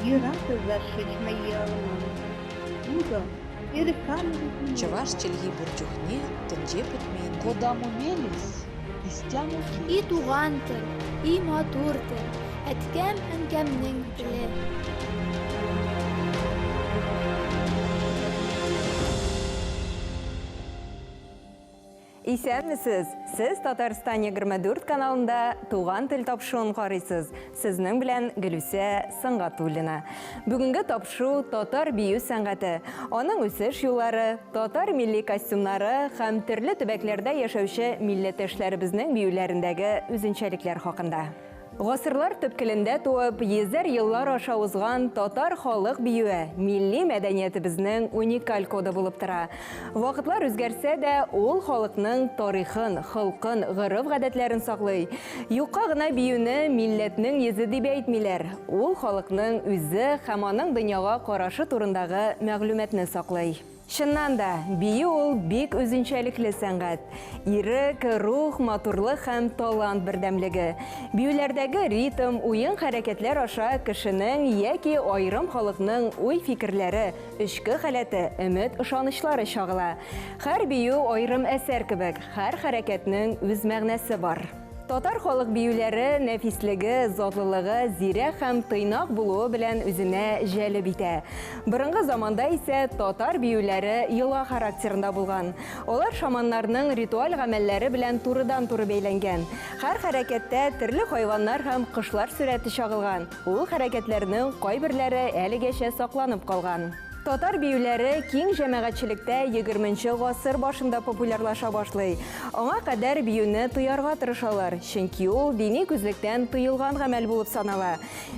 И рады зашить мои алманы. Буду Чӑваш чӗлхи пур чухне тӗнче пӗтмен. Кодамо мелесь, истямо И туган тел, и матур тел, әткәм-әнкәмнең теле. Исәнмесез! Сез Татарстан 24 каналында Туган тел тапшыруын карыйсыз. Сезнең белән Гөлүсә Сөнгатуллина. Бүгенге тапшыру татар бию сәнгате, аның үсеш юллары, татар милли костюмнары һәм төрле төбәкләрдә яшәүче милләттәшләребезнең биюләрендәге үзенчәлекләр хакында. Гасырлар төпкелендә туып, йөзәр еллар аша узган татар халык биюе милли мәдәниятебезнең уникаль коды булып тора. Вакытлар үзгәрсә дә, ул халыкның тарихын, холкын, гореф-гадәтләрен саклый. Юкка гына биюне милләтнең йөзе дип әйтмиләр. Ул халыкның үзе һәм аның дөньяга карашы турындагы мәгълүматны саклый. Чыннан да, бию ул бик үзенчәлекле сәнгать. Ирек, рух, матурлык һәм талант бердәмлеге. Биюләрдәге ритм, уен-хәрәкәтләр аша кешенең яки аерым халыкның уй-фикерләре, эчке халәте, өмет-ышанычлары чагыла. Һәр бию аерым әсәр кебек, һәр хәрәкәтнең үз мәгънәсе бар. Татар халык биюләре нәфислеге, затлылыгы, зирәк һәм тыйнак булуы белән үзенә җәлеп итә. Борынгы заманда исә татар биюләре йола характерында булган. Алар шаманнарның ритуаль гамәлләре белән турыдан-туры бәйләнгән. Һәр хәрәкәттә төрле хайваннар һәм кошлар сурәте чагылган, ул хәрәкәтләрнең кайберләре әлегәчә сакланып калган. Татар биюләре киң җәмәгатьчелектә егерменче гасыр башында популярлаша башлый. Аңа кадәр биюне тыярга тырышалар, чөнки ул дини күзлектән тыелган гамәл булып санала.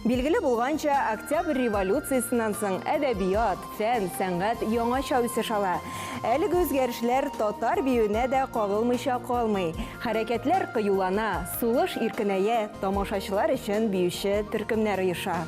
Билгеле булганча, Октябрь революциясеннән соң әдәбият, фән, сәнгать яңача үсеш ала. Әлеге үзгәрешләр татар биюенә дә кагылмыйча калмый. Хәрәкәтләр кыюлана, сулыш иркенәя, тамашачылар өчен биюче төркемнәр оеша.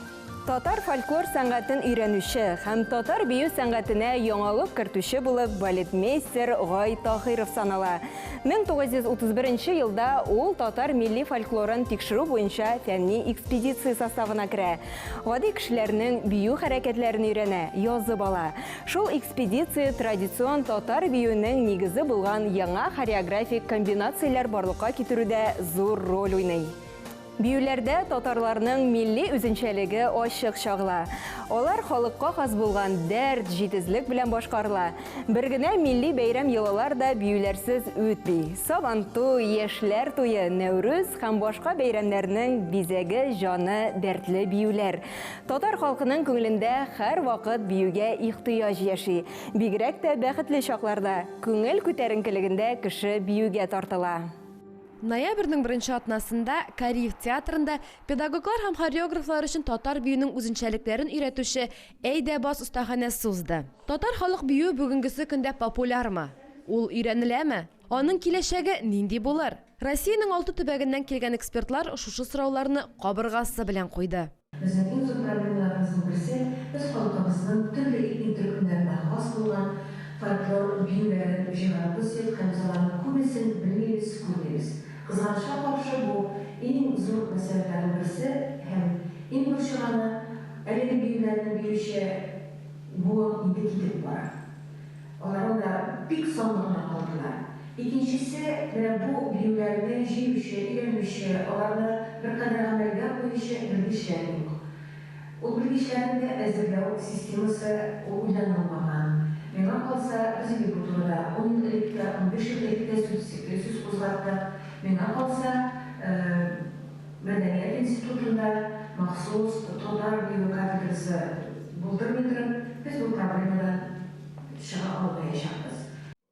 Татар фольклор сәнгатен өйрәнүче һәм татар бию сәнгатенә яңалык кертүче булып балетмейстер Гай Таһиров санала. 1931 елда ул татар милли фольклорын тикшерү буенча фәнни экспедиция составына керә. Гади кешеләрнең бию хәрәкәтләрен өйрәнә, язып ала. Шул экспедиция традицион татар биюенең нигезе булган яңа хореографик комбинацияләр барлыкка китерүдә зур роль уйный. Биюләрдә татарларның милли үзенчәлеге ачык чагыла. Алар халыкка хас булган дәрт, җитезлек белән башкарыла. Бер генә милли бәйрәм-йолалар да биюләрсез үтми. Сабантуй, яшьләр туе, Нәүрүз һәм башка бәйрәмнәрнең бизәге, җаны, дәртле биюләр. Татар халкының күңелендә һәрвакыт биюгә ихтыяҗ яши. Бигрәк тә бәхетле чакларда, күңел күтәренкелегендә кеше биюгә тартыла. Ноябрьнең беренче атнасында Кариев театрында педагоглар һәм хореографлар өчен татар биюенең үзенчәлекләрен өйрәтүче Әйдә бас остаханәсе узды. Татар халык биюе бүгенгесе көндә популярмы? Ул өйрәнеләме? Аның киләчәге нинди булыр? Россиянең алты төбәгеннән килгән экспертлар шушы сорауларны кабыргасы белән куйды. Безнең иң зур проблемаларыбызның берсе, без халкыбызның төрле этник төркемнәренә хас булган фольклор биюләрен җыйганыбыз юк һәм без аларның күбесен белмибез, күрмибез. Кызганычка каршы, бу иң зур мәсьәләләрнең берсе һәм иң борчыганы, әлеге биюләрне биюче буын инде китеп бара. Алар анда бик санлы гына калдылар. Икенчесе, менә бу биюләрне җыючы, өйрәнүче, аларны беркадәр гамәлгә куючы белгечләр юк. Ул белгечләрне дә әзерләү системасы уйланылмаган. Миңа калса, без инде бу турыда ун ел элек тә, 15 ел элек тә сүз сүз кузгаттык. Миңа калса, Мәдәният институтында махсус татар биюе кафедрасы булдырмый торып, без бу проблемадан чыга алмаячакбыз.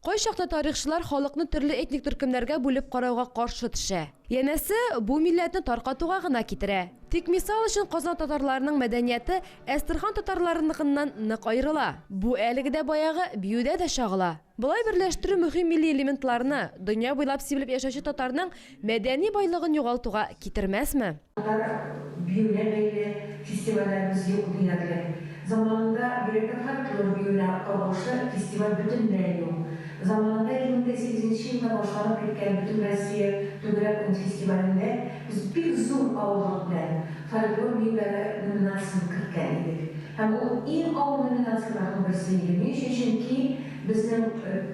Кайчакта тарихчылар халыкны төрле этник төркемнәргә бүлеп карауга каршы төшә. Янәсе, бу милләтне таркатуга гына китерә. Тик мисал өчен Казан татарларының мәдәнияте Әстерхан татарларыныкыннан нык аерыла. Бу әлеге дә баягы биюдә дә чагыла. Болай берләштерү мөһим милли элементларны, дөнья буйлап сибелеп яшәүче татарның мәдәни байлыгын югалтуга китермәсме? Татар биюенә бәйле фестивальләребез юк диярлек. Заманында бигрәк тә фольклор биюенә кагылышлы фестиваль бөтенләй юк. Заманында 2008 нче елда башланып киткән Бөтенроссия түгәрәк уен фестивалендә без бик зур авырлык белән. Фольклор биюләре номинациясен керткән идек. Һәм ул иң авыр номинацияләрнең берсе иде. Ни өчен? Чөнки безнең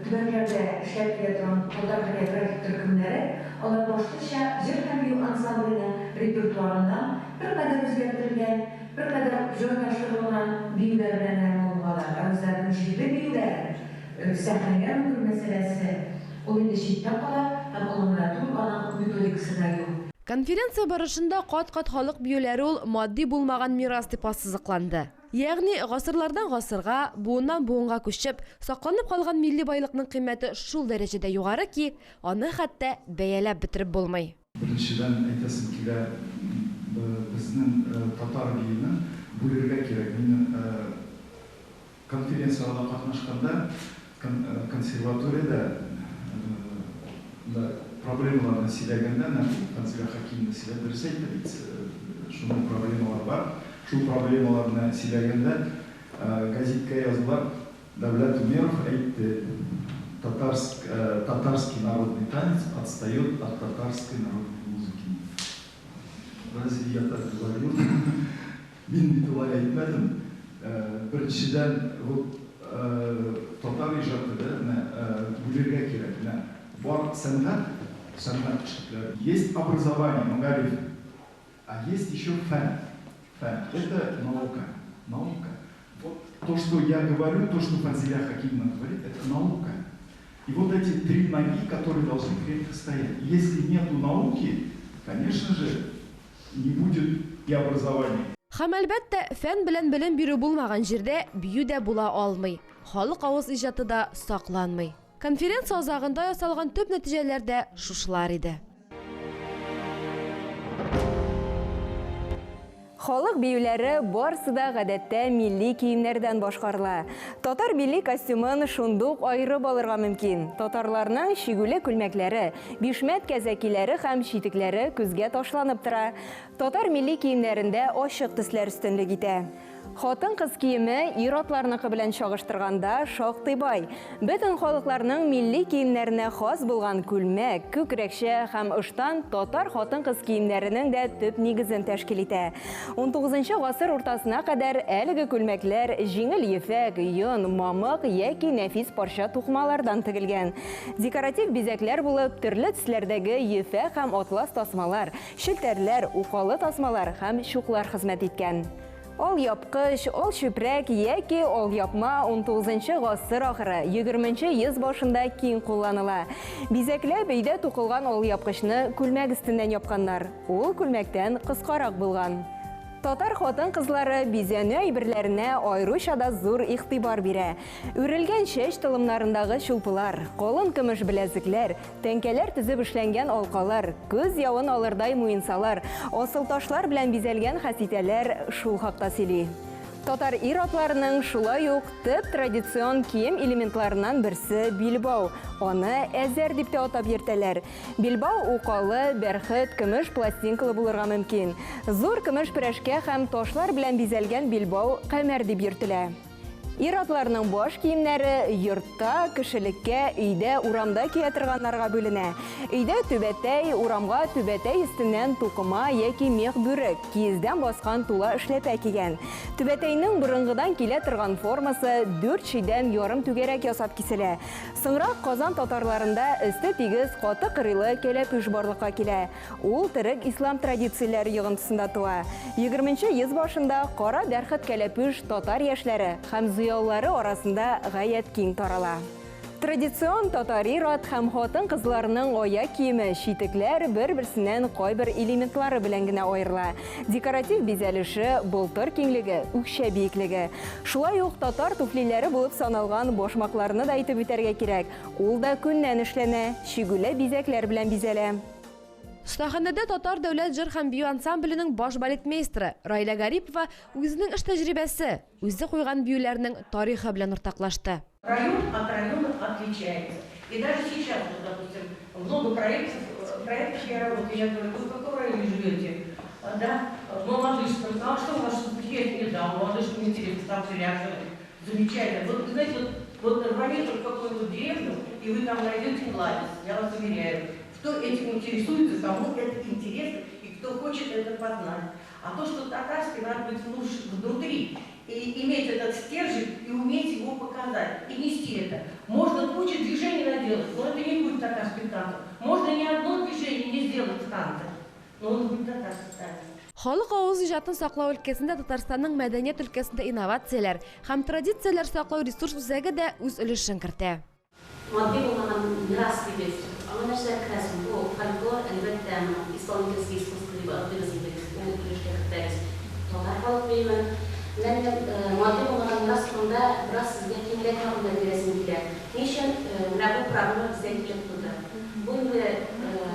төбәкләрдә эшләп килә торган татар хореографик төркемнәре, алар башлыча җыр һәм бию ансамбленең репертуарыннан беркадәр үзгәртелгән, беркадәр җайлаштырылган биюләр белән генә мавыгалар. Ә үзләренең җирле биюләрен сәхнәгә менгерү мәсьәләсе, ул инде читтә кала һәм ул гына түгел, аның методикасы да юк. Конференция барышында кат-кат халык биюләре ул матди булмаган мирас дип ассызыкланды. Ягъни, гасырлардан гасырга, буыннан буынга күчеп, сакланып калган милли байлыкның кыйммәте шул дәрәҗәдә югары ки, аны хәтта бәяләп бетереп булмый. Беренчедән, әйтәсем килә, безнең татар биюен бүлергә кирәк. Мин конференцияләрдә катнашканда, консерваториядә проблемаларны сөйләгәндә, менә Фәнзилә Хәкимова сөйләде, дөрес әйтте бит, шундый проблемалар бар. Шул проблемаларны сөйләгәндә, гәзиткә яздылар, Дәүләт Умеров әйтте, Татарск, татарский народный танец отстает от татарской народной музыки. Разве я так говорил? Мин бит алай әйтмәдем. Беренчедән, вот татар иҗаты да, менә бүлергә кирәк. Менә бар сәнгать, сәнгать эшлекләре. Есть образование, мәгариф, а есть еще фән. Фән, это наука, наука. Вот то, что я говорю, то, что Фанзиля Хакимовна говорит, это наука. И вот эти три ноги, которые должны крепко стоять. Если нету науки, конечно же, не будет и образования. Һәм, әлбәттә, фән белән белем бирү булмаган җирдә бию дә була алмый, халык авыз иҗаты да сакланмый. Конференция азагында ясалган төп нәтиҗәләр дә шушылар иде. Халык биюләре барсы да гадәттә милли киемнәрдән башкарыла. Татар милли костюмын шундук аерып алырга мөмкин. Татарларның чигүле күлмәкләре, бишмәт кәзәкиләре һәм читекләре күзгә ташланып тора. Татар милли киемнәрендә ачык төсләр өстенлек итә. Хатын-кыз киеме ир-атларныкы белән чагыштырганда шактый бай. Бөтен халыкларның милли киемнәренә хас булган күлмәк, күкрәкчә һәм ыштан татар хатын-кыз киемнәренең дә төп нигезен тәшкил итә. Унтугызынчы гасыр уртасына кадәр әлеге күлмәкләр җиңел ефәк, йон, мамык яки нәфис парча тукымалардан тегелгән. Декоратив бизәкләр булып төрле төсләрдәге ефәк һәм атлас тасмалар, челтәрләр, укалы тасмалар һәм чуклар хезмәт иткән. Алъяпкыч, алчүпрәк яки алъяпма унтугызынчы гасыр ахыры, егерменче йөз башында киң кулланыла. Бизәкләп өйдә тукылган алъяпкычны күлмәк өстеннән япканнар. Ул күлмәктән кыскарак булган. Татар хатын-кызлары бизәнү әйберләренә аеруча да зур игътибар бирә. Үрелгән чәч толымнарындагы чулпылар, калын көмеш беләзекләр, Тәңкәләр төзеп эшләнгән алкалар, күз явын алырдай муенсалар, асылташлар белән бизәлгән хәситәләр шул хакта сөйли. Татар ир-атларының шулай ук төп традицион кием элементларыннан берсе билбау. Аны әзәр дип тә атап йөртәләр. Билбау укалы, бәрхет, көмеш пластинкалы булырга мөмкин. Зур көмеш перәшкә һәм ташлар белән бизәлгән билбау камәр дип йөртелә. Ир-атларның баш киемнәре йортта, кешелеккә, өйдә, урамда кия торганнарга бүленә. Өйдә түбәтәй, урамга түбәтәй өстеннән тукыма яки мех бүрек, киездән баскан тула эшләпә кигән. Түбәтәйнең борынгыдан килә торган формасы дүрт чөйдән ярым түгәрәк ясап киселә. Соңрак Казан татарларында өсте тигез каты кырыйлы кәләпүш барлыкка килә. Ул төрек ислам традицияләре йогынтысында туа. Егерменче йөз башында кара бәрхет кәләпүш татар яшьләре һәм зыялылары арасында гаять киң тарала. Традицион татар ир-ат һәм хатын-кызларының аяк киеме, читекләр бер-берсеннән кайбер элементлары белән генә аерыла, декоратив бизәлеше, болтыр киңлеге, үкчә биеклеге. Шулай ук татар туфлиләре булып саналган башмакларны да әйтеп үтәргә кирәк, ул да күннән эшләнә, чигүле бизәкләр белән бизәлә. Остаханәдә Татар дәүләт җыр һәм бию ансамбленең баш балетмейстеры Раилә Гарипова үзенең эш тәҗрибәсе, үзе куйган биюләрнең тарихы белән уртаклашты. Район от района отличается. И даже сейчас, вот, допустим, много проектов, проектов я работаю, я говорю, вы в каком районе живете? Да, в Мамадышском. А что у вас что-то есть? Нет, да, в Мамадышском интересно, там все рядом. Замечательно. Вот, вы знаете, вот, вот рванете в какую-нибудь деревню, и вы там найдете кладезь, я вас уверяю. Кто этим интересуется, кому это интересно, и кто хочет это познать. А то, что татарский, надо быть внутри. И иметь этот стержень, и уметь его показать, и нести это. Можно кучу движений наделать, но это не будет татарский танец. Можно ни одно движение не сделать в танце, но он будет татарский танец. Халык авыз иҗатын саклау өлкәсендә Татарстанның мәдәният өлкәсендә инновацияләр һәм традицияләр саклау ресурс үзәге дә үз өлешен кертә. Матди булмаган мирас дибез. Аңа нәрсәләр керә соң? Бу фольклор, әлбәттә, моның исполнительский искусство дип атыйбыз инде без, ул өлешкә кертәбез. Татар халык биемен. Менә минем матди булмаган мирас турында бераз сезгә киңрәк мәгълүмат бирәсем килә. Ни өчен менә бу проблема безгә килеп туды? Бу инде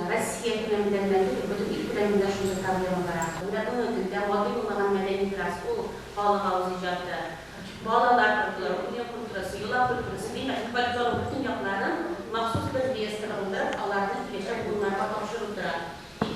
Россия күләмендә генә түгел, бөтен ил күләмендә шундый проблема бара. Менә бүгенге көндә матди булмаган мәдәни мирас, ул халык авыз иҗаты, балалар фольклоры, уен культурасы, йола культурасы, димәк, фольклорның бөтен якларын махсус бер реестр булдырып, аларны киләчәк буыннарга тапшыру тора.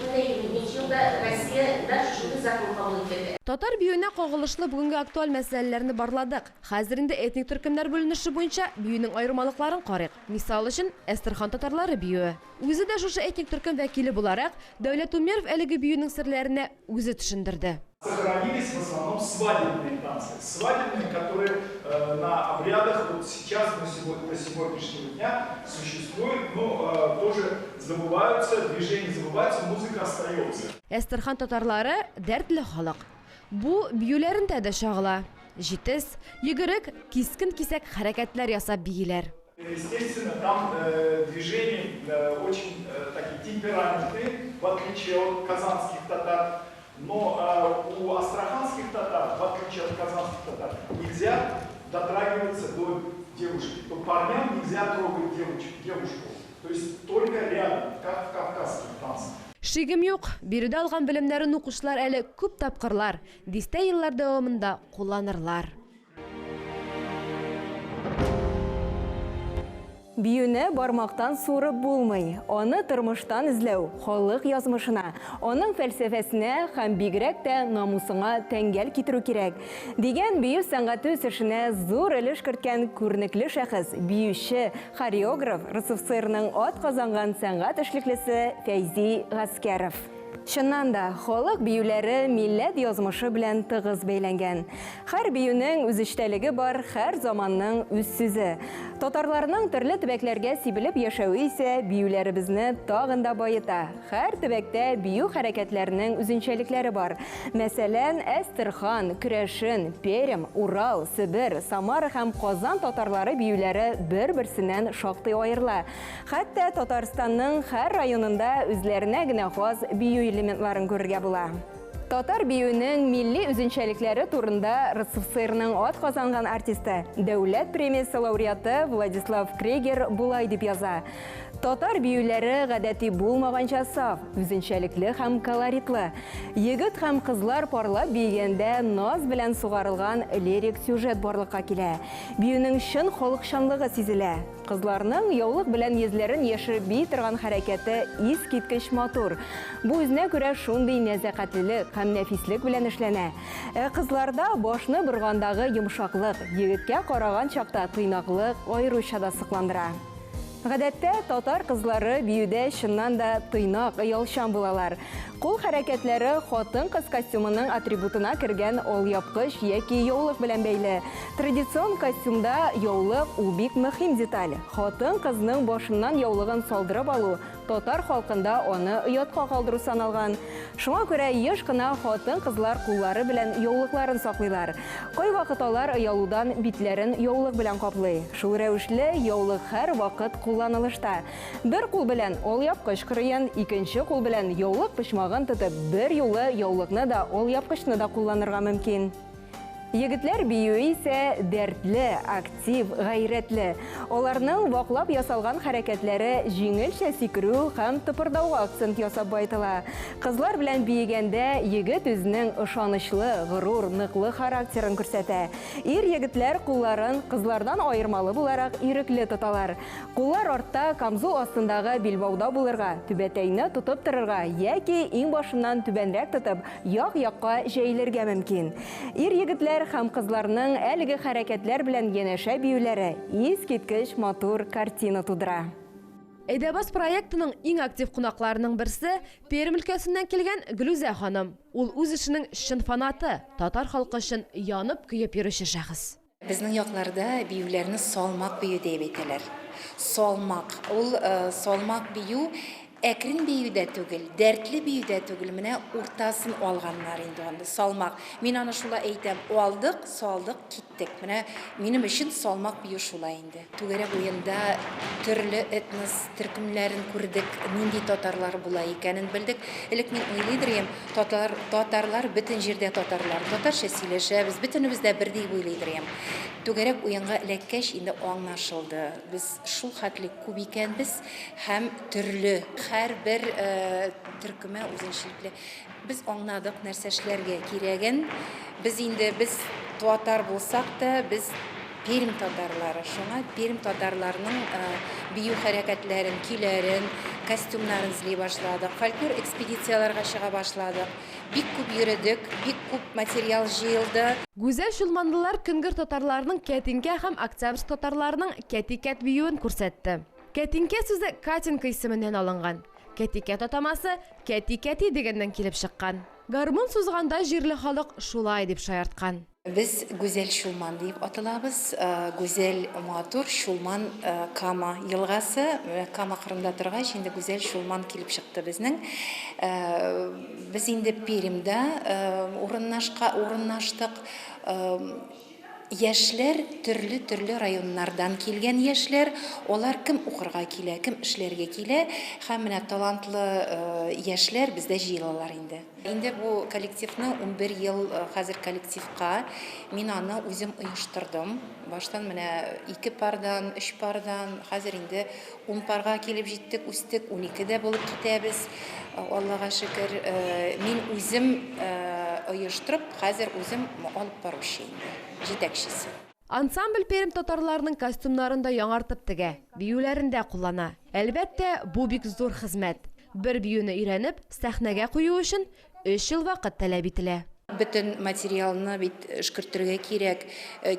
2020 елда Россиядә шушындый закон кабул ителде. Татар биюенә кагылышлы бүгенге актуаль мәсьәләләрне барладык. Хәзер инде этник төркемнәр бүленеше буенча биюнең аермалыкларын карыйк. Мисал өчен, Әстерхан татарлары биюе. Үзе дә шушы этник төркем вәкиле буларак, Дәүләт Умеров әлеге биюнең серләренә үзе төшендерде. Сохранились в основном свадебные танцы. Свадебные, которые э, на обрядах вот сейчас, на сегодня, до сегодняшнего дня существуют, но э, тоже забываются, движения забываются, музыка остается. Әстерхан татарлары дәртле халык. Бу биюләрендә дә чагыла. Җитез, йөгерек, кискен кисәк хәрәкәтләр ясап бииләр. Естественно, там э, движения э, очень э, такие темпераментные, в отличие от казанских татар. Но э, у астраханских татар, в отличие от казанских татар, нельзя дотрагиваться до девушки. То парням нельзя трогать девочек, девушку. То есть только рядом, как в кавказских танцах. Шигем юк, биредә алган белемнәрен укучылар әле күп тапкырлар, дистә еллар дәвамында кулланырлар. Биюне бармактан суырып булмый. Аны тормыштан эзләү, халык язмышына, аның фәлсәфәсенә һәм бигрәк тә намусыңа тәңгәл китерү кирәк, дигән бию сәнгате үсешенә зур өлеш керткән күренекле шәхес, биюче, хореограф, РСФСРның атказанган сәнгать эшлеклесе Фәйзи Гаскәров. Чыннан да, халык биюләре милләт язмышы белән тыгыз бәйләнгән. Һәр биюнең үз эчтәлеге бар, һәр заманның үз сүзе. Татарларның төрле төбәкләргә сибелеп яшәве исә биюләребезне тагын да баета. Һәр төбәктә бию хәрәкәтләренең үзенчәлекләре бар. Мәсәлән, Әстерхан, Керәшен, Пермь, Урал, Себер, Самара һәм Казан татарлары биюләре бер-берсеннән шактый аерыла. Хәтта Татарстанның һәр районында үзләренә генә хас бию элементларын күрергә була. Татар биюенең милли үзенчәлекләре турында РСФСРның атказанган артисты, Дәүләт премиясе лауреаты Владислав Крегер болай дип яза. Татар биюләре гадәти булмаганча саф, үзенчәлекле һәм колоритлы. Егет һәм кызлар парлап биегәндә наз белән сугарылган лирик сюжет барлыкка килә. Биюнең чын халыкчанлыгы сизелә. Кызларның яулык белән йөзләрен яшереп бии торган хәрәкәте искиткеч матур. Бу үзенә күрә шундый нәзакәтлелек һәм нәфислек белән эшләнә. Ә кызларда башны боргандагы йомшаклык, егеткә караган чакта тыйнаклык аеруча да сокландыра. Гадәттә, татар кызлары биюдә чыннан да тыйнак, оялчан булалар. Кул хәрәкәтләре хатын-кыз костюмының атрибутына кергән алъяпкыч яки яулык белән бәйле. Традицион костюмда яулык ул бик мөһим деталь. Хатын-кызның башыннан яулыгын салдырып алу татар халкында аны оятка калдыру саналган. Шуңа күрә еш кына хатын-кызлар куллары белән яулыкларын саклыйлар. Кайвакыт алар оялудан битләрен яулык белән каплый. Шул рәвешле яулык һәрвакыт кулланылышта. Бер кул белән алъяпкыч кырыен, икенче кул белән яулык почмагын тотып, бер юлы яулыкны да, алъяпкычны да кулланырга мөмкин. Егетләр биюе исә дәртле, актив, гайрәтле. Аларның ваклап ясалган хәрәкәтләре җиңелчә сикерү һәм тыпырдауга акцент ясап баетыла. Кызлар белән биегәндә егет үзенең ышанычлы, горур, ныклы характерын күрсәтә. Ир-егетләр кулларын кызлардан аермалы буларак ирекле тоталар. Куллар артта, камзул астындагы билбауда булырга, түбәтәйне тотып торырга яки иңбашыннан түбәнрәк тотып, як-якка җәелергә мөмкин. Ир-егетләр һәм кызларның әлеге хәрәкәтләр белән янәшә биюләре искиткеч матур картина тудыра. Әйдәбас проектының иң актив кунакларының берсе Пермь өлкәсеннән килгән Гөлүзә ханым. Ул үз эшенең чын фанаты, татар халкы өчен янып-көеп йөрүче шәхес. Безнең якларда биюләрне салмак бию диеп әйтәләр. Салмак. Ул салмак бию әкрен бию дә түгел, дәртле бию дә түгел, менә уртасын алганнар инде аны, салмак. Мин аны шулай әйтәм, алдык, салдык, киттек. Менә минем өчен салмак бию шулай инде. Түгәрәк уенда төрле этнос төркемнәрен күрдек, нинди татарлар була икәнен белдек. Элек мин уйлыйдыр идем, татар, татарлар бөтен җирдә татарлар, татарча сөйләшәбез, бөтенебез дә бер дип уйлыйдыр идем. Түгәрәк уенга эләккәч, инде аңлашылды, без шул хәтле күп икәнбез һәм төрле. Һәрбер төркеме үзенчәлекле. Без аңладык нәрсә эшләргә кирәген. Без инде без татар булсак та, без Пермь татарлары. Шуңа Пермь татарларының бию хәрәкәтләрен, көйләрен, костюмнарын эзли башладык. Фольклор экспедицияләргә чыга башладык. Бик күп йөредек, бик күп материал җыелды. Гүзәл чулманлылар көнгер татарларының Кәтинкә һәм Октябрьск татарларының Кәтикәт биюен күрсәтте. Кәтинкә сүзе Катенька исеменнән алынган. Кәтикәт атамасы Кәти-кәти дигәннән килеп чыккан. Гармун сузганда җирле халык шулай дип шаярткан. Без Гүзәл Чулман диеп аталабыз. Гүзәл матур, Чулман Кама елгасы. Кама кырында торгач, инде Гүзәл Чулман килеп чыкты безнең. Без инде Пермьдә урыннашка урыннаштык. Яшьләр төрле-төрле районнардан килгән яшьләр, алар кем укырга килә, кем эшләргә килә һәм менә талантлы яшьләр бездә җыелалар инде. Инде бу коллективны 11 ел хәзер коллективка мин аны үзем оештырдым. Баштан менә ике пардан, өч пардан, хәзер инде ун парга килеп җиттек, үстек, уникедә булып китәбез, Аллага шөкер. Мин үзем оештырып, хәзер үзем алып баручы инде, җитәкчесе. Ансамбль Пермь татарларының костюмнарын да яңартып тегә, биюләрендә куллана. Әлбәттә, бу бик зур хезмәт. Бер биюне өйрәнеп, сәхнәгә кую өчен өч ел вакыт таләп ителә. Бөтен материалны бит өшкертергә кирәк,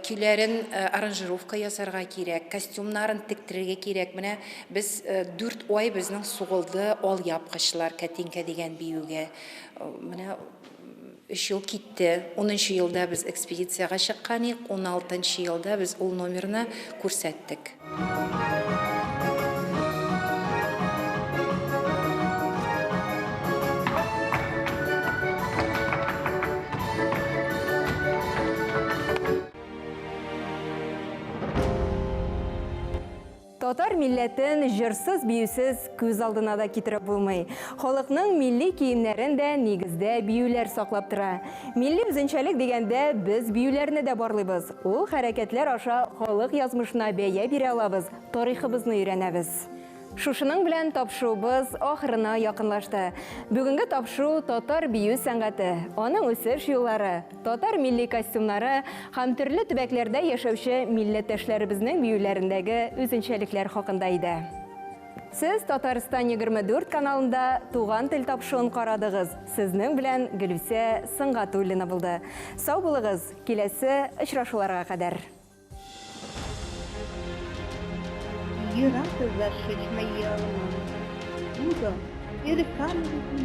көйләрен аранжировка ясарга кирәк, костюмнарын тектерергә кирәк. Менә без дүрт ай безнең сугылды алъяпкычлар Кәтинкә дигән биюгә. Менә өч ел китте. Унынчы елда без экспедициягә чыккан идек, уналтынчы елда без ул номерны күрсәттек. Татар милләтен җырсыз-биюсез күз алдына да китереп булмый. Халыкның милли киемнәрен дә нигездә биюләр саклап тора. Милли үзенчәлек дигәндә без биюләрне дә барлыйбыз. Ул хәрәкәтләр аша халык язмышына бәя бирә алабыз, тарихыбызны өйрәнәбез. Шушының белән тапшыруыбыз ахырына якынлашты. Бүгенге тапшыру татар бию сәнгате, аның үсеш юллары, татар милли костюмнары һәм төрле төбәкләрдә яшәүче милләттәшләребезнең биюләрендәге үзенчәлекләр хакында иде. Сез Татарстан 24 каналында Туган тел тапшыруын карадыгыз. Сезнең белән Гөлүсә Сөнгатуллина булды. Сау булыгыз, киләсе очрашуларга кадәр.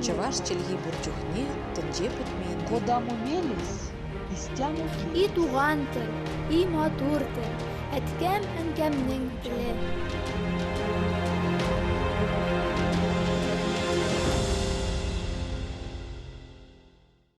Чӑваш чӗлхи пур чухне тӗнче пӗтмен. Кодамо мелесь, истямо И туган тел, и матур тел, әткәм-әнкәмнең теле.